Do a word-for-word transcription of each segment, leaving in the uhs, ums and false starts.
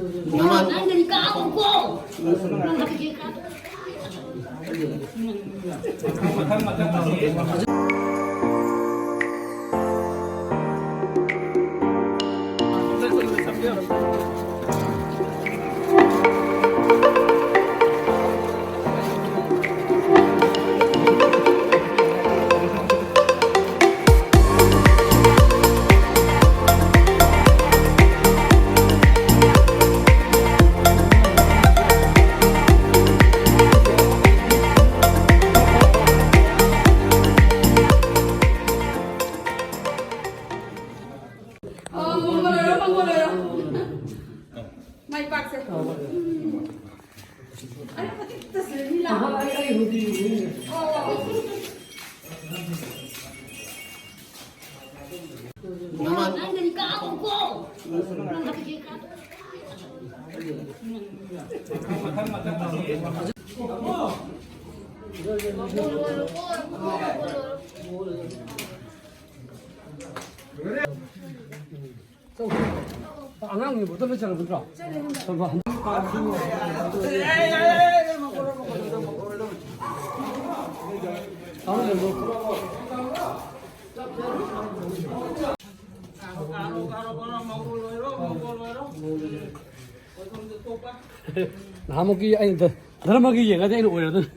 ꯅꯪꯒꯅꯤ ꯀꯥꯎꯀꯣ꯫ ꯅꯪ ꯍꯥꯏꯒꯦ ꯀꯥꯎ꯫ ꯑꯣ, ꯃꯪꯒꯣꯜ ꯑꯣꯏꯔꯣ, ꯃꯪꯒꯣꯜ ꯑꯣꯏꯔꯣ꯫ ꯃꯥꯏ ꯄꯥꯛꯁꯦ꯫ ꯑꯩ ꯃꯇꯤꯛꯇ ꯁꯤꯔꯅꯤ ꯂꯥꯛꯑꯣ꯫ ꯑꯣ꯫ ꯅꯪꯒꯅꯤ ꯀꯥꯎꯀꯣ꯫ ꯑꯉꯥꯡꯒꯤ ꯕꯣꯇꯜꯗ ꯆꯠꯂꯕ ꯅꯠꯇ꯭ꯔꯣ? ꯅꯍꯥꯟꯃꯨꯛꯀꯤ ꯑꯩꯅ ꯙ-, ꯙꯔꯃꯒꯤ ꯌꯦꯡꯉꯗꯤ ꯑꯩꯅ ꯑꯣꯏꯔꯗꯣꯏꯅꯤ꯫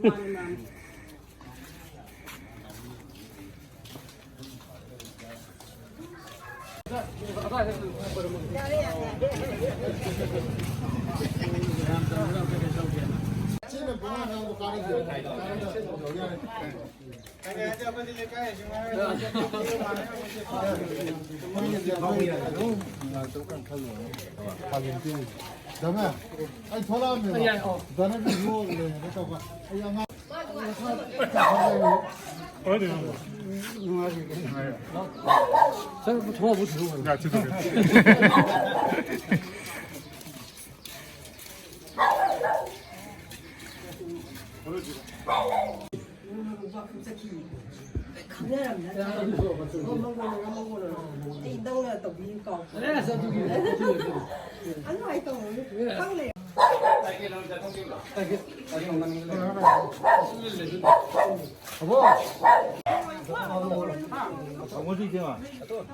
ꯗꯃꯦ, ꯑꯩ ꯊꯣꯛꯂꯛꯑꯝꯃꯦꯕ꯫ ꯌꯥꯏ, ꯑꯣ꯫ ꯗꯅꯕꯤ ꯂꯣꯜꯂꯦꯅ ꯇꯧꯕ꯫ ꯑꯩ ꯑꯉꯥꯡ ꯆꯪꯉꯛꯄ ꯊꯣꯡ ꯑꯃꯨꯛ ꯊꯤꯡꯉꯨ꯫ ꯌꯥ, ꯊꯤꯡꯗꯣꯛꯀꯦ꯫ ꯈꯪꯅꯔꯝꯅ? ꯑꯣ, ꯃꯪꯒꯣꯜ ꯑꯣꯏꯔꯣ, ꯃꯪꯒꯣꯜ ꯑꯣꯏꯔꯣ꯫ ꯑꯩ ꯅꯪꯅ ꯇꯧꯕꯤꯌꯨ ꯀꯥꯎ꯫ ꯑꯦ, ꯑꯁ, ꯑꯗꯨꯒꯤ ꯑꯗꯨꯃꯥꯏꯅ ꯇꯧꯕꯅꯤ꯫ ꯈꯪꯗꯦ꯫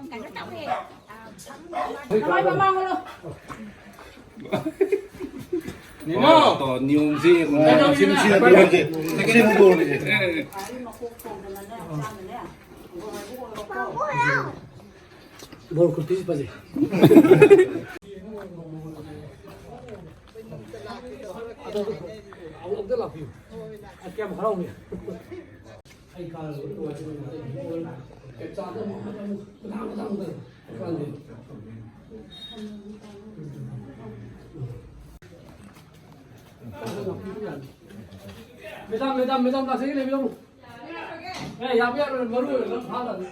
ꯀꯩꯅꯣ ꯇꯧꯋꯦ꯫ ꯅꯃꯥꯏ ꯃꯃꯥꯡ ꯑꯣꯜꯂꯣ꯫ ꯅꯤꯌꯣꯝꯁꯤ ꯌꯦꯡꯉꯨꯅꯦ꯫ ꯀꯩꯅꯣ ꯁꯤ, ꯁꯤ ꯅꯠꯇ꯭ꯔꯣ ꯍꯧꯖꯤꯛ? ꯁꯤ ꯅꯠꯇ꯭ꯔꯣ ꯍꯧꯖꯤꯛ? ꯃꯀꯣꯛ ꯆꯣꯡꯗꯅꯅꯦ, ꯆꯥꯝꯃꯅꯦ꯫ ꯕꯣꯜ ꯈꯨꯠꯇꯤꯁꯤ ꯐꯖꯩ꯫ ꯑꯗꯣ ꯑꯃꯨꯛ ꯑꯝꯇ ꯂꯥꯛꯄꯤꯌꯨ꯫ ꯑ, ꯀꯌꯥꯝ ꯍꯔꯥꯎꯅꯤ꯫ ꯑꯩ ꯀꯥꯔꯒ ꯂꯣꯏ ꯅꯨꯡꯉꯥꯏꯖꯔꯦ꯫ ꯀꯦꯞꯆꯥꯗ ꯑꯃꯨꯛ ꯑꯃꯨꯛ ꯃꯊꯥꯡ ꯃꯊꯥꯡ ꯇꯧꯔꯦ꯫ ꯀꯥꯟꯗꯦ꯫ ꯃꯦꯗꯥꯝ, ꯃꯦꯗꯥꯝ, ꯃꯦꯗꯥꯝ, ꯂꯥꯛꯆꯒꯦ, ꯂꯩꯕꯤꯔꯝꯃꯨ꯫ ꯑꯦ, ꯌꯥꯕ ꯌꯥꯔꯣꯏ, ꯃꯔꯨ ꯑꯣꯏꯕ ꯐꯥꯅꯕ꯫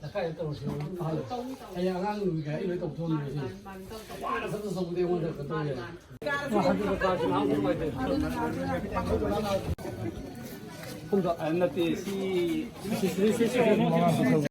ꯇꯛꯈꯥꯏꯗ ꯇꯧꯔꯁꯤ, ꯐꯥꯍꯜꯂꯣ꯫ ꯍꯌꯦꯡ ꯑꯉꯥꯡ ꯅꯨꯕꯤ ꯀꯌꯥ ꯑꯩ ꯂꯣꯏ ꯇꯧꯊꯣꯛꯑꯝꯃꯦ ꯁꯤ꯫ ꯃꯄꯥꯅ ꯁꯠ ꯁꯠ ꯇꯧꯕꯗꯤ ꯑꯩꯉꯣꯟꯗ ꯀꯩꯅꯣ ꯇꯧ ꯌꯥꯏ꯫ ꯃꯥ ꯍꯟꯗꯛ ꯀꯥꯁꯤ ꯉꯥꯏꯍꯥꯛ ꯅꯨꯡꯉꯥꯏꯇꯦ꯫ ꯁꯣꯝꯗ, ꯑ, ꯅꯠꯇꯦ, ꯁꯤ, ꯁꯤ, ꯁꯤ, ꯁꯤ, ꯁꯤ, ꯁꯤ꯫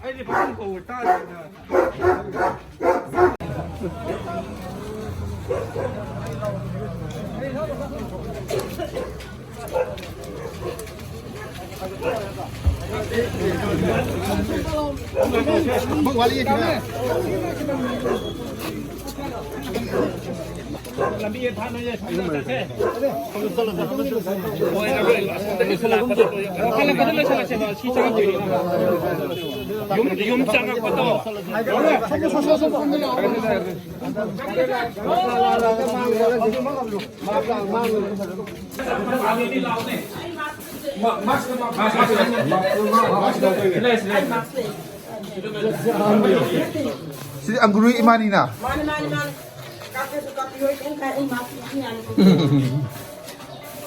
ꯑꯩꯗꯤ ꯄꯥꯈꯪ ꯀꯧꯕ ꯇꯥꯗꯦꯗ꯫ ꯂꯝꯕꯤ ꯐꯥꯅ ꯆꯠꯁꯦ꯫ ꯌꯨꯝ, ꯌꯨꯝ ꯆꯪꯉꯛꯄꯗꯣ꯫ ꯁꯤꯗꯤ ꯑꯪꯒꯨꯔ ꯏꯃꯥꯅꯤꯅ꯫ ꯃꯥꯅꯤ, ꯃꯥꯅꯤ, ꯃꯥꯅꯤ꯫ ꯀꯥꯞꯀꯦꯁꯨ ꯀꯥꯞꯄꯤꯌꯣ, ꯑꯩ ꯀꯩꯝ ꯀꯥꯏ-, ꯑꯩ ꯃꯥꯁꯨ ꯌꯥꯝ ꯌꯥꯅꯤ꯫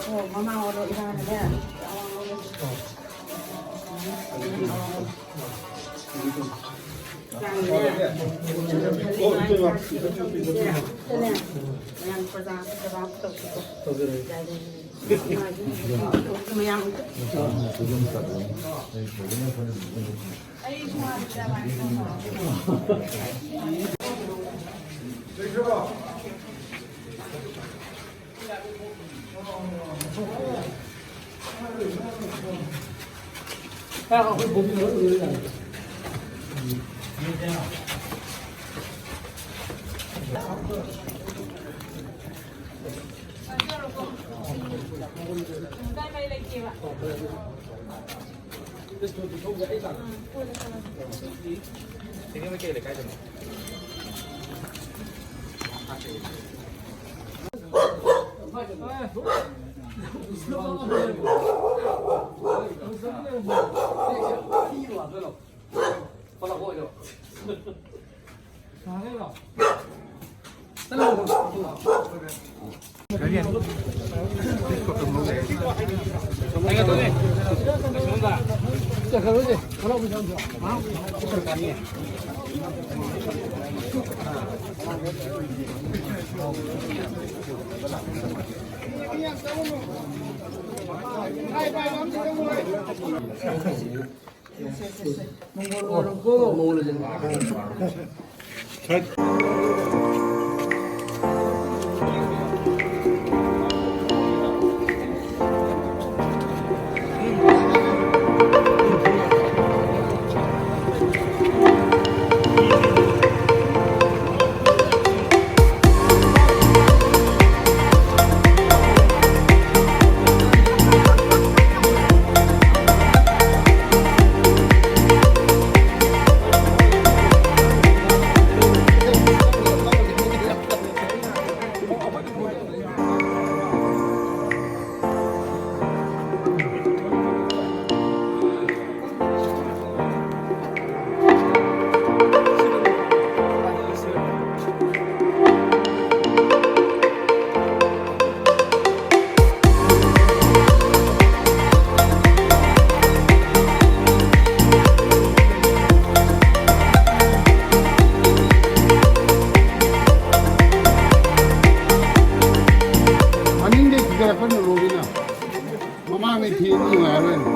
ꯑꯣ, ꯃꯃꯥ ꯑꯣꯏꯔꯣ, ꯏꯃꯥꯅꯅꯦ꯫ ꯌꯥꯝꯅꯅꯦ꯫ ꯃꯌꯥꯝ ꯄ꯭ꯔꯖꯥ ꯁꯦꯕꯥ ꯇꯧꯁꯤꯀꯣ꯫ ꯃꯌꯥꯝ ꯃꯅꯤꯡꯗꯩ ꯊꯤꯒꯠꯂꯛꯄ ꯅꯨꯔꯨꯕꯤꯅ ꯃꯃꯥꯡꯗꯩ ꯊꯦꯡꯕ ꯅꯨꯡꯉꯥꯏꯔꯣꯏꯅ꯫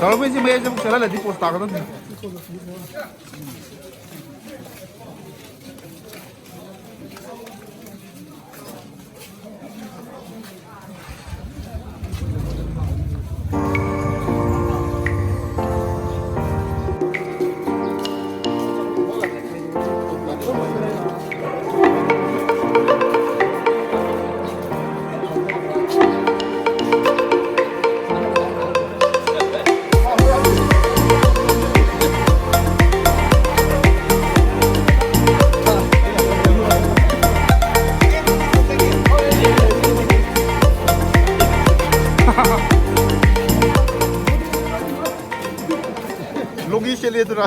ꯇꯧꯔꯝꯃꯤꯁꯤ ꯃꯌꯥꯏ ꯆꯕꯨꯛ ꯆꯠꯍꯜꯂꯗꯤ ꯄꯣꯁ ꯇꯥꯒꯗꯕꯅꯤ꯫ ꯂꯦ ꯑꯗꯨꯔ?